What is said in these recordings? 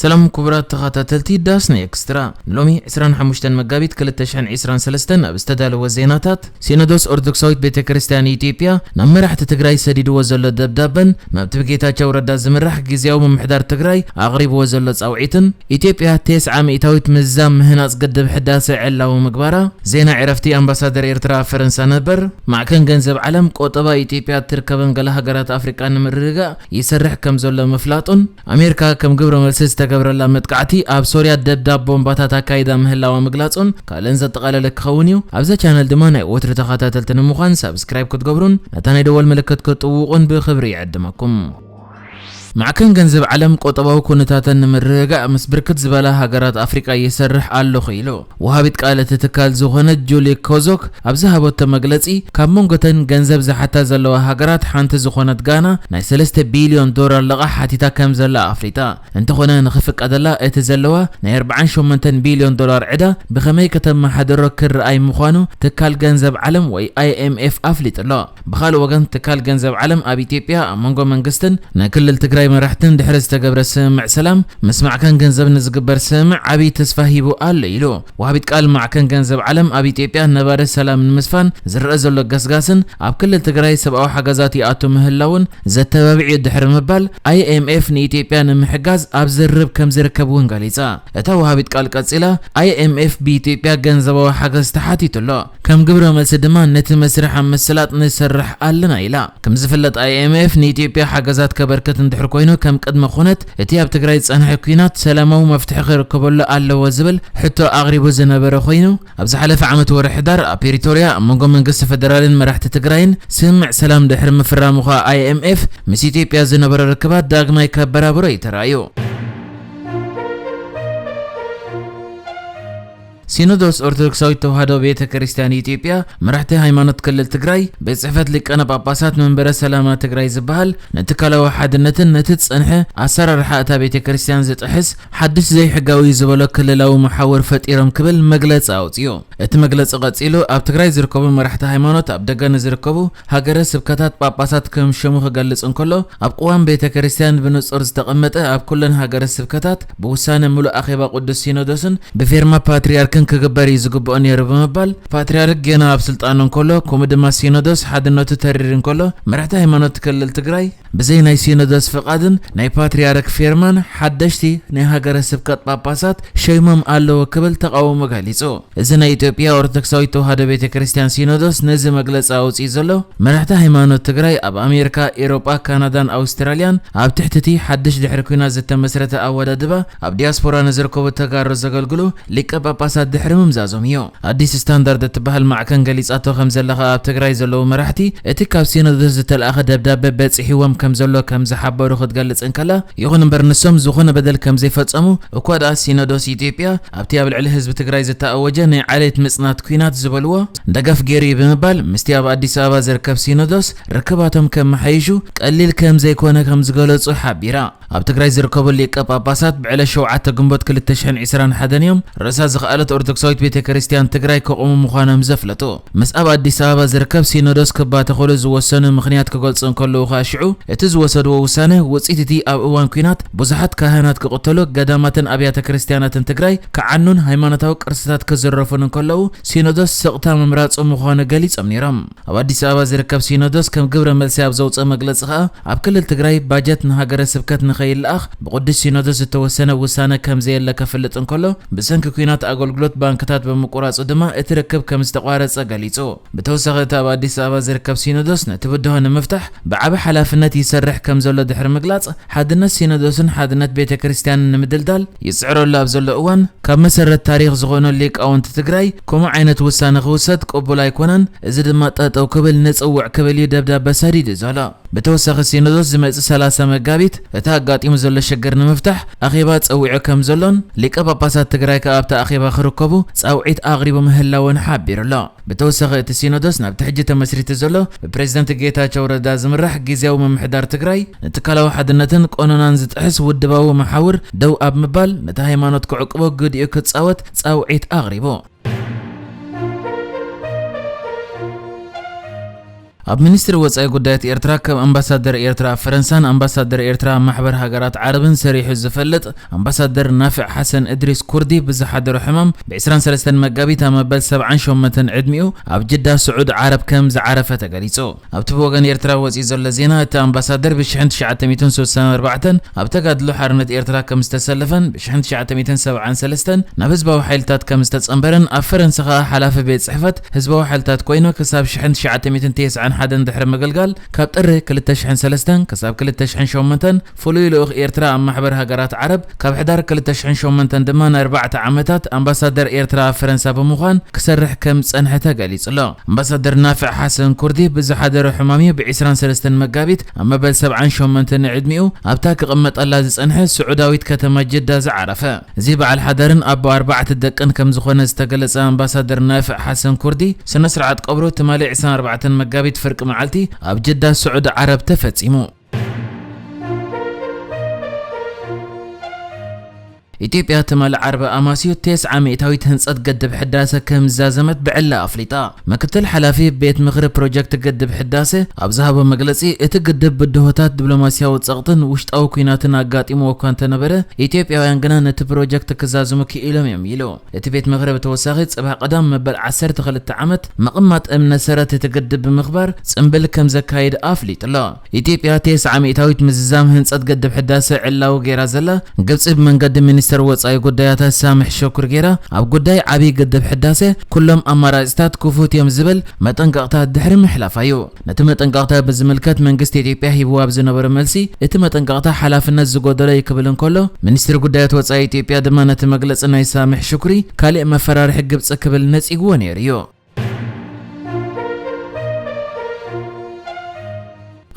ሰላም ክቡራት ተኸታተልቲ ዳስና ኤክስትራ፣ ንሎሚ ዕስራን ሓሙሽተን መጋቢት ክልተ ሽሕን ዕስራን ሰለስተን ኣብ ዝተዳለወ ዜናታት፣ ሲኖዶስ ኦርቶዶክሳዊት ቤተ ክርስቲያን ኢትዮጵያ ናብ መራሕቲ ትግራይ ሰዲድዎ ዘሎ ደብዳበን ናብቲ ብጌታቸው ረዳ ዝምራሕ ግዝያዊ ምምሕዳር ትግራይ ኣቕሪብዎ ዘሎ ጻውዒትን፣ ኢትዮጵያ ተስዓ ሚእታዊት ምዛም ምህናጽ ግድብ ሕዳሰ ዕላዊ ምግባራ፣ ዜና ዕረፍቲ ኣምባሳደር ኤርትራ ኣብ ፈረንሳ ነበር፣ ማዕከን ገንዘብ ዓለም ቆጠባ ኢትዮጵያ ትርከበን ገለ ሃገራት ኣፍሪቃ ንምርግጋእ ይሰርሕ ከም ዘሎ ምፍላጡን፣ ኣሜሪካ ከም ግብረ መልሲ ዝተገብረላ መጥቃዕቲ ኣብ ሶርያ ደብዳብ ቦምባታት ኣካይዳ ምህላዋ ምግላጹን ካልእን ዘጠቓለለ ክኸውን እዩ። ኣብዛ ቻነል ድማ ናይ ወትሪ ተኸታተልቲ ንምዃን ሳብስክራይብ ክትገብሩን ነታ ናይ ደወል ምልክት ክትጥውቑን ብኽብሪ ይዕድመኩም። ማዕከን ገንዘብ ዓለም ቆጠባዊ ኩነታተን ንምርግጋእ ምስ ብርክት ዝበላ ሃገራት ኣፍሪቃ ይሰርሕ ኣለኹ ኢሉ። ወሃቢት ቃል እቲ ትካል ዝኾነት ጁሊ ኮዞክ ኣብ ዝሃበቶ መግለጺ፣ ካብ መንጎተን ገንዘብ ዝሓታ ዘለዋ ሃገራት ሓንቲ ዝኾነት ጋና ናይ ሰለስተ ቢልዮን ዶላር ልቓሕ ሓቲታ ከም ዘላ ኣፍሊጣ። እንተኾነ ንኽፍቀደላ እቲ ዘለዋ ናይ ኣርባዓን ሸሞንተን ቢልዮን ዶላር ዕዳ ብኸመይ ከተመሓድሮ ክረኣይ ምዃኑ ትካል ገንዘብ ዓለም ወይ ኣይ ኤም ኤፍ ኣፍሊጡ ኣሎ። ብኻልእ ወገን ትካል ገንዘብ ዓለም ኣብ ኢትዮጵያ ኣብ መንጎ መንግስትን ናይ ክልል ትግራይ መራሕትን ድሕሪ ዝተገብረ ስምምዕ ሰላም ምስ ማዕከን ገንዘብ ንዝግበር ስምምዕ ዓብዪ ተስፋ ሂቡ ኣሎ ኢሉ። ወሃቢት ቃል ማዕከን ገንዘብ ዓለም ኣብ ኢትዮጵያ ነባሪ ሰላም ንምስፋን ዝረአ ዘሎ ገስጋስን ኣብ ክልል ትግራይ ሰብኣዊ ሓገዛት ይኣቱ ምህላውን ዘተባብዕ እዩ ድሕሪ ምባል፣ ኣይ ኤም ኤፍ ንኢትዮጵያ ንምሕጋዝ ኣብ ዝርርብ ከም ዝርከብ እውን ገሊጻ። እታ ወሃቢት ቃል ቀጺላ፣ ኣይ ኤም ኤፍ ብኢትዮጵያ ገንዘባዊ ሓገዝ ተሓቲቱ ኣሎ። ከም ግብረ መልሲ ድማ ነቲ መስርሕ ኣብ ምስላጥ ንሰርሕ ኣለና ኢላ። ከም ዝፍለጥ ኣይ ኤም ኤፍ ንኢትዮጵያ ሓገዛት ከበርክት እንድሕር ኮይኑ ከም ቅድመ ኩነት እቲ ኣብ ትግራይ ዝጸንሐ ኲናት ሰላማዊ መፍትሒ ክርከበሉ ኣለዎ ዝብል ሕቶ ኣቕሪቡ ዝነበረ ኮይኑ፣ ኣብ ዝሓለፈ ዓመት ወርሒ ሕዳር ኣብ ፕሪቶርያ ኣብ መንጎ መንግስቲ ፈደራልን መራሕቲ ትግራይን ስምምዕ ሰላም ድሕሪ ምፍራሙ ኸኣ ኣይ ኤም ኤፍ ምስ ኢትዮጵያ ዝነበሮ ርክባት ዳግማይ ከበራብሮ እዩ ተራእዩ። ሲኖዶስ ኦርቶዶክሳዊት ተዋህዶ ቤተ ክርስቲያን ኢትዮጵያ መራሕቲ ሃይማኖት ክልል ትግራይ ቤት ጽሕፈት ሊቃነ ጳጳሳት መንበረ ሰላማ ትግራይ ዝበሃል ንትካላዊ ሓድነትን ነቲ ዝጸንሐ ኣሰራርሓ እታ ቤተ ክርስቲያን ዝጥሕስ ሓድሽ ዘይሕጋዊ ዝበሎ ክልላዊ መሓውር ፈጢሮም ክብል መግለጺ ኣውጺኡ። እቲ መግለጺ ቀጺሉ ኣብ ትግራይ ዝርከቡ መራሕቲ ሃይማኖት ኣብ ደገ ንዝርከቡ ሃገረ ስብከታት ጳጳሳት ከም ሽሙ ክገልጽ እንከሎ ኣብ ቅዋም ቤተ ክርስቲያን ብንጹር ዝተቐመጠ ኣብ ኩለን ሃገረ ስብከታት ብውሳነ ምሉእ ኣኼባ ቅዱስ ሲኖዶስን ብፌርማ ፓትርያርክን ክግበር እዩ ዝግብኦ ነይሩ ብምባል፣ ፓትርያርክ ጌና ኣብ ስልጣኑ እንከሎ፣ ከምኡ ድማ ሲኖዶስ ሓድነቱ ተሪር እንከሎ፣ መራሕቲ ሃይማኖት ክልል ትግራይ ብዘይ ናይ ሲኖዶስ ፍቓድን ናይ ፓትርያርክ ፌርማን ሓደሽቲ ናይ ሃገረ ስብከት ጳጳሳት ሸይሞም ኣለዎ ክብል ተቓውሞ ገሊጹ። እዚ ናይ ኢትዮጵያ ኦርቶዶክሳዊት ተዋህዶ ቤተ ክርስቲያን ሲኖዶስ ነዚ መግለጺ ኣውጺኡ ዘሎ፣ መራሕቲ ሃይማኖት ትግራይ ኣብ ኣሜሪካ፣ ኤሮጳ፣ ካናዳን ኣውስትራልያን ኣብ ትሕቲ እቲ ሓድሽ ድሕሪ ኲናት ዝተመስረተ ኣወዳድባ ኣብ ዲያስፖራ ንዝርከቡ ተጋሩ ዘገልግሉ ሊቀ ጳጳሳት ድሕሪ ምምዛዞም እዩ። ኣዲስ ስታንዳርድ እትበሃል ማዕከን ገሊጻቶ ከም ዘላ ከኣ ኣብ ትግራይ ዘለዉ መራሕቲ እቲ ካብ ሲኖዶስ ዝተለኣኸ ደብዳበ በጺሕዎም ከም ዘሎ ከም ዝሓበሩ ክትገልጽ እንከላ፣ ይኹን እምበር ንሶም ዝኾነ በደል ከም ዘይፈጸሙ እኳ ደኣ ሲኖዶስ ኢትዮጵያ ኣብቲ ኣብ ልዕሊ ህዝቢ ትግራይ ዝተኣወጀ ናይ ዓሌት ምጽናት ኲናት ዝበልዎ ደገፍ ገይሩ እዩ ብምባል ምስቲ ኣብ ኣዲስ ኣበባ ዝርከብ ሲኖዶስ ርክባቶም ከመሓይሹ ቀሊል ከም ዘይኮነ ከም ዝገለጹ ሓቢራ። ኣብ ትግራይ ዝርከቡ ሊቀ ጳጳሳት ብዕለት ሸውዓተ ግንቦት ክልተ ሽሕን ዕስራን ሓደን እዮም ርእሳ ዝኸኣለት ኦርቶዶክሳዊት ቤተ ክርስቲያን ትግራይ ከቑሙ ምዃኖም ዘፍለጡ። ምስ ኣብ ኣዲስ ኣበባ ዝርከብ ሲኖዶስ ክባተኹሉ ዝወሰኑ ምኽንያት ክገልጹ እንከለዉ ከኣ ሽዑ እቲ ዝወሰድዎ ውሳነ ውጽኢት እቲ ኣብ እዋን ኲናት ብዙሓት ካህናት ክቕተሉ፣ ገዳማትን ኣብያተ ክርስቲያናትን ትግራይ ክዓኑን ሃይማኖታዊ ቅርስታት ክዝረፉን እንከለዉ ሲኖዶስ ስቕታ ምምራጹ ምዃኑ ገሊጾም ነይሮም። ኣብ ኣዲስ ኣበባ ዝርከብ ሲኖዶስ ከም ግብረ መልሲ ኣብ ዘውፅኦ መግለፂ ከኣ ኣብ ክልል ትግራይ ባጀት ንሃገረ ስብከት ንኸይለኣኽ ብቅዱስ ሲኖዶስ ዝተወሰነ ውሳነ ከም ዘየለ ከፍልጥ እንከሎ ብሰንኪ ኲናት ኣገልግሎት ባንክታት ብምቁራፁ ድማ እቲ ርክብ ከም ዝተቋረፀ ገሊፁ። ብተወሳኺ እቲ ኣብ ኣዲስ ኣበባ ዝርከብ ሲኖዶስ ነቲ ብድሆ ንምፍታሕ ብዓቢ ሓላፍነት ይሰርሕ ከም ዘሎ ድሕሪ ምግላፅ ሓድነት ሲኖዶስን ሓድነት ቤተ ክርስቲያንን ንምድልዳል ይፅዕረሉ ኣብ ዘሎ እዋን ካብ መሰረት ታሪኽ ዝኾኑ ሊቃውንቲ ትግራይ ከምኡ ዓይነት ውሳነ ክውሰድ ቅቡል ኣይኮነን፣ እዚ ድማ ጠጠው ክብል ንጽውዕ ክብል እዩ ደብዳበ ሰዲዱ ዘሎ። ብተወሳኺ ሲኖዶስ ዝመጽእ ሰላሳ መጋቢት እቲ ኣጋጢሙ ዘሎ ሽግር ንምፍታሕ ኣኼባ ጸዊዑ ከም ዘሎን ሊቀ ጳጳሳት ትግራይ ከኣ ኣብቲ ኣኼባ ክርከቡ ጻውዒት ኣቕሪቡ ምህላውን ሓቢሩ ኣሎ። ብተወሳኺ እቲ ሲኖዶስ ናብቲ ሕጂ ተመስሪቱ ዘሎ ብፕሬዝደንት ጌታቸው ረዳ ዝምራሕ ግዝያዊ ምምሕዳር ትግራይ ንትካላዊ ሓድነትን ቀኖናን ዝጥሕስ ውድባዊ መሓውር ደው ኣብ ምባል ነቲ ሃይማኖት ክዕቅቦ ግዲኡ ክጻወት ጻውዒት ኣቕሪቡ። ኣብ ሚኒስትሪ ወጻኢ ጉዳያት ኤርትራ ከም ኣምባሳደር ኤርትራ ኣብ ፈረንሳን ኣምባሳደር ኤርትራ ኣብ ማሕበር ሃገራት ዓረብን ሰሪሑ ዝፈልጥ ኣምባሳደር ናፍዕ ሓሰን እድሪስ ኩርዲ ብዝሓደሮ ሕማም ብ ዕስራን ሰለስተን መጋቢት ኣብ መበል ሰብዓን ሸሞንተን ዕድሚኡ ኣብ ጅዳ ስዑድ ዓረብ ከም ዝዓረፈ ተገሊጹ። ኣብቲ ብወገን ኤርትራ ወጺኡ ዘሎ ዜና፣ እቲ ኣምባሳደር ብ ሽሕን ትሽዓተ ሚእትን ስሳን ኣርባዕተን ኣብ ተጋድሎ ሓርነት ኤርትራ ከም ዝተሰለፈን ብ ሽሕን ትሽዓተ ሚእትን ሰብዓን ሰለስተን ናብ ህዝባዊ ሓይልታት ከም ዝተጸንበረን ኣብ ፈረንሳ ከኣ ሓላፊ ቤት ጽሕፈት ህዝባዊ ሓይልታት ኮይኑ ክሳብ ሽሕን ትሽዓተ ሚእትን ተስዓን ሓደን ድሕሪ ምግልጋል ካብ ጥሪ ክልተ ሽሕን ሰለስተን ክሳብ ክልተ ሽሕን ሸሞንተን ፍሉይ ልኡኽ ኤርትራ ኣብ ማሕበር ሃገራት ዓረብ፣ ካብ ሕዳር ክልተ ሽሕን ሸሞንተን ድማ ንኣርባዕተ ዓመታት ኣምባሳደር ኤርትራ ኣብ ፈረንሳ ብምዃን ክሰርሕ ከም ዝጸንሐ ተገሊጹ ኣሎ። ኣምባሳደር ናፍዕ ሓሰን ኩርዲ ብዝሓደሮ ሕማም እዩ ብ ዕስራን ሰለስተን መጋቢት ኣብ መበል ሰብዓን ሸሞንተን ዕድሚኡ ኣብታ ክቕመጠላ ዝጸንሐ ስዑዳዊት ከተማ ጅዳ ዝዓረፈ። እዚ በዓል ሓዳርን ኣቦ ኣርባዕተ ደቅን ከም ዝኾነ ዝተገለጸ ኣምባሳደር ናፍዕ ሓሰን ኩርዲ፣ ስነ ስርዓት ቀብሩ ትማሊ ዕስራን ኣርባዕተን መጋቢት ፍርቂ መዓልቲ ኣብ ጅዳ ስዑዲ ዓረብ ተፈጺሙ። ኢትዮጵያ ትማሊ ዓርቢ ኣማስዩ ተስዓ ሚእታዊት ህንጸት ግድብ ሕዳሰ ከም ዝዛዘመት ብዕላ ኣፍሊጣ። ምክትል ሓላፊ ቤት ምኽሪ ፕሮጀክት ግድብ ሕዳሰ ኣብ ዝሃቦ መግለጺ፣ እቲ ግድብ ብድሆታት ዲፕሎማስያዊ ጸቕጥን ውሽጣዊ ኲናትን ኣጋጢምዎ እኳ እንተነበረ፣ ኢትዮጵያውያን ግና ነቲ ፕሮጀክት ክዛዝሙ ክኢሎም እዮም ኢሉ። እቲ ቤት ምኽሪ ብተወሳኺ፣ ጽባሕ ቀዳም መበል ዓሰርተ ክልተ ዓመት ምቕማጥ እምነ ሰረት እቲ ግድብ ብምኽባር ጽምብል ከም ዘካይድ ኣፍሊጡ ኣሎ። ኢትዮጵያ ተስዓ ሚእታዊት ምዝዛም ህንጸት ግድብ ሕዳሰ ዕላዊ ገይራ ዘላ፣ ግብጺ ብመንገዲ ሚኒስተር ወጻኢ ጉዳያታ ሳምሕ ሸኩር ገይራ ኣብ ጉዳይ ዓብዪ ግድብ ሕዳሰ ኩሎም ኣማራጺታት ክፉት እዮም ዝብል መጠንቀቕታ ድሕሪ ምሕላፋ እዩ። ነቲ መጠንቀቕታ ብዝምልከት መንግስቲ ኢትዮጵያ ሂብዎ ኣብ ዝነበረ መልሲ፣ እቲ መጠንቀቕታ ሓላፍነት ዝጎደሎ እዩ ክብል እንከሎ፣ ሚኒስትሪ ጉዳያት ወጻኢ ኢትዮጵያ ድማ ነቲ መግለጺ ናይ ሳምሕ ሽኩሪ ካሊእ መፈራርሒ ግብጺ ክብል ነጺግዎ ነይሩ እዩ።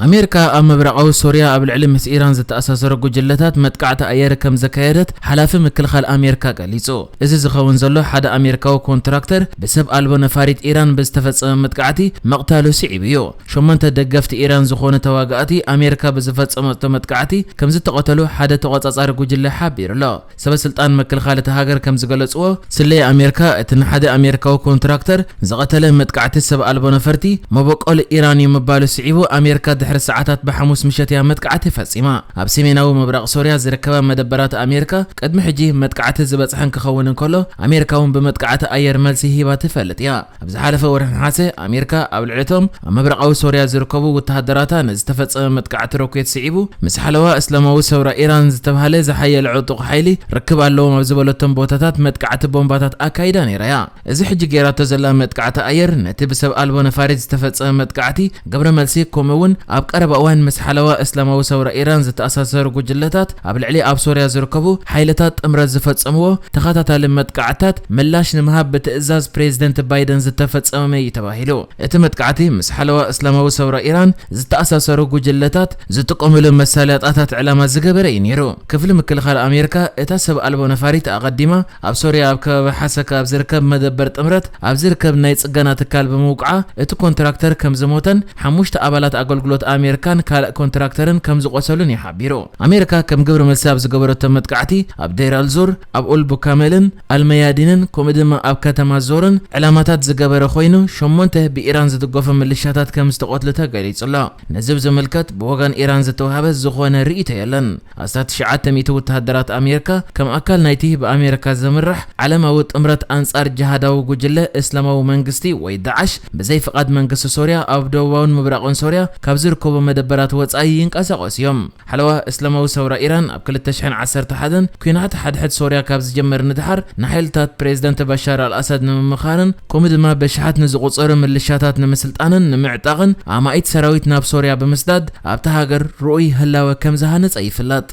ኣሜሪካ ኣብ ምብራቓዊ ሶርያ ኣብ ልዕሊ ምስ ኢራን ዝተኣሳሰሩ ጉጅለታት መጥቃዕቲ ኣየር ከም ዘካየደት ሓላፊ ምክልኻል ኣሜሪካ ገሊጹ። እዚ ዝኸውን ዘሎ ሓደ ኣሜሪካዊ ኮንትራክተር ብሰብ ኣልቦ ነፋሪት ኢራን ብዝተፈጸመ መጥቃዕቲ ምቕታሉ ስዒቡ እዩ። ሸሞንተ ደገፍቲ ኢራን ዝኾኑ ተዋጋእቲ ኣሜሪካ ብዝፈጸመቶ መጥቃዕቲ ከም ዝተቐተሉ ሓደ ተቖጻጻሪ ጉጅለ ሓቢሩ ኣሎ። ሰበ ስልጣን ምክልኻል እታ ሃገር ከም ዝገለጽዎ፣ ስለያ ኣሜሪካ እቲ ንሓደ ኣሜሪካዊ ኮንትራክተር ዝቐተለ መጥቃዕቲ ሰብ ኣልቦ ነፈርቲ መበቆል ኢራን እዩ ምባሉ ስዒቡ፣ ኣሜሪካ ድሕሪ ሰዓታት ብሓሙስ ምሸት እያ መጥቃዕቲ ፈጺማ። ኣብ ሰሜናዊ ምብራቕ ሶርያ ዝርከባ መደበራት ኣሜሪካ ቅድሚ ሕጂ መጥቃዕቲ ዝበጽሐን ክኸውን እንከሎ፣ ኣሜሪካ እውን ብመጥቃዕቲ ኣየር መልሲ ሂባ ትፈልጥ እያ። ኣብ ዝሓለፈ ወርሒ ነሓሰ፣ ኣሜሪካ ኣብ ልዕሊቶም ኣብ ምብራቓዊ ሶርያ ዝርከቡ ወተሃደራታ ንዝተፈጸመ መጥቃዕቲ ሮኬት ስዒቡ፣ ምስ ሓለዋ እስላማዊ ሰውራ ኢራን ዝተባህለ ዝሓየለ ዕጡቕ ሓይሊ ርክብ ኣለዎም ኣብ ዝበለቶም ቦታታት መጥቃዕቲ ቦምባታት ኣካይዳ ነይራ እያ። እዚ ሕጂ ገይራቶ ዘላ መጥቃዕቲ ኣየር፣ ነቲ ብሰብ ኣልቦ ነፋሪት ዝተፈጸመ መጥቃዕቲ ግብረ መልሲ፣ ከምኡ እውን ኣብ ቀረባ እዋን ምስ ሓለዋ እስላማዊ ሰውራ ኢራን ዝተኣሳሰሩ ጉጅለታት ኣብ ልዕሊ ኣብ ሶርያ ዝርከቡ ሓይልታት ጥምረት ዝፈጸምዎ ተኸታታሊ መጥቃዕትታት ምላሽ ንምሃብ ብትእዛዝ ፕሬዝደንት ባይደን ዝተፈጸመ እዩ ተባሂሉ። እቲ መጥቃዕቲ ምስ ሓለዋ እስላማዊ ሰውራ ኢራን ዝተኣሳሰሩ ጉጅለታት ዝጥቀምሉ መሳለጥያታት ዕላማ ዝገበረ እዩ ነይሩ። ክፍሊ ምክልኻል ኣሜሪካ እታ ሰብ ኣልቦ ነፋሪት ኣቐዲማ ኣብ ሶርያ ኣብ ከባቢ ሓሰካ ኣብ ዝርከብ መደበር ጥምረት ኣብ ዝርከብ ናይ ጽገና ትካል ብምውቅዓ እቲ ኮንትራክተር ከም ዝሞተን ሓሙሽተ ኣባላት ኣገልግሎት ኣሜሪካን ካልእ ኮንትራክተርን ከም ዝቖሰሉን እዩ ሓቢሩ። ኣሜሪካ ከም ግብረ መልሲ ኣብ ዝገበረቶ መጥቃዕቲ ኣብ ዴር ኣልዞር፣ ኣብ ኡል ቡካመልን ኣልመያዲንን ከምኡ ድማ ኣብ ከተማ ዞርን ዕላማታት ዝገበረ ኮይኑ፣ ሸሞንተ ብኢራን ዝድገፉ ምልሻታት ከም ዝተቐትሉ ተገሊጹ ኣሎ። ነዚ ብዝምልከት ብወገን ኢራን ዝተዋህበ ዝኾነ ርእይቶ የለን። ኣስታት ትሽዓተ ሚእቲ ወተሃደራት ኣሜሪካ ከም ኣካል ናይቲ ብኣሜሪካ ዝምራሕ ዓለማዊ ጥምረት ኣንጻር ጅሃዳዊ ጉጅለ እስላማዊ መንግስቲ ወይ ዳዕሽ ብዘይ ፍቓድ መንግስቲ ሶርያ ኣብ ደቡባውን ምብራቕን ሶርያ ካብ ዝርከቡ መደበራት ወጻኢ ይንቀሳቐሱ እዮም። ሓለዋ እስላማዊ ሰውራ ኢራን ኣብ ክልተ ሽሕን ዓሰርተ ሓደን ኲናት ሓድሕድ ሶርያ ካብ ዝጀመር ንድሓር፣ ንሓይልታት ፕሬዝደንት በሻር ኣልኣሳድ ንምምኻርን ከምኡ ድማ በሽሓት ንዝቑጸሩ ምልሻታት ንምስልጣንን ንምዕጣቕን ኣማኢት ሰራዊት ናብ ሶርያ ብምስዳድ ኣብታ ሃገር ርኡይ ህላወ ከም ዝሃነጸ ይፍለጥ።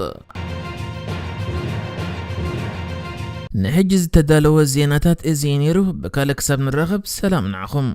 ንሕጂ ዝተዳለወ ዜናታት እዚ እዩ ነይሩ። ብካልእ ክሳብ ንራኸብ ሰላም ንዓኹም።